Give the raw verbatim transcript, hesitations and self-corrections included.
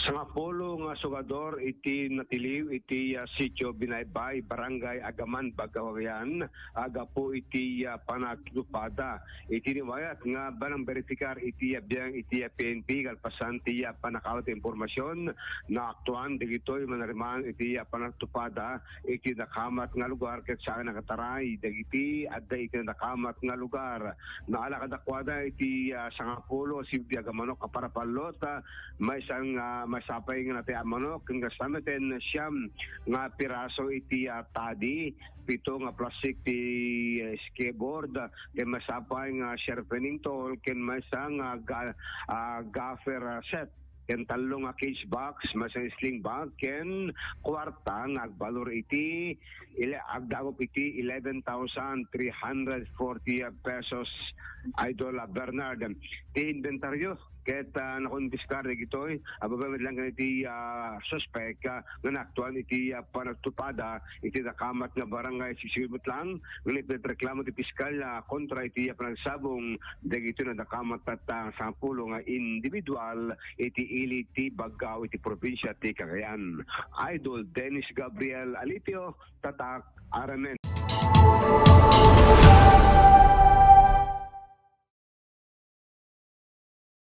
Sangapulo nga sugador iti natiliw iti, ah, Sitio Binaybay, Barangay Agaman, Bagao, Cagayan, a gapu iti, ah, panagtupada. Iti riwayat nga banang beripikar iti, ah, biang iti, ah, P N P, kalpasan ti, ah, pannakaw ti impormasyon, naaktuan dagitoy manariman iti, ah, panagtupada iti nakamat nga lugar ket saan nakataray dagiti adda iti nakamat nga lugar. Naala kadakuada iti, ah, sangapulo a sibibiag a manok a parapallot, ah, maysa nga, maysa pay nga natay a manok, ken kasta met ti siam nga piraso iti, ah, tadi, pito nga plastik ti, ah, ski board, ken maysa pay nga sharpening tool, ken maysa nga ga-, ah, gaffer, ah, set, ken tallo nga cage box, maysa nga sling bag, ken kuarta nga agbalor iti ile-, agdagup iti eleven thousand three hundred forty pesos, Idol, ah, Bernard. Ti inventaryo ket, ah, nakonpiskar dagitoy a babaen met laeng iti, ah, suspek, ah, nga naaktuan iti, ah, panagtupada iti nakamat nga barangay. Siksik met laeng nga nagreklamo ti piskal, ah, kontra iti, ah, panagsabong dagitoy nga nakamat tatta sangapulo nga individual iti ili ti Bagao iti probinsia ti Cagayan. Idol Dennis Gabriel Alipio, Tatak, R M N.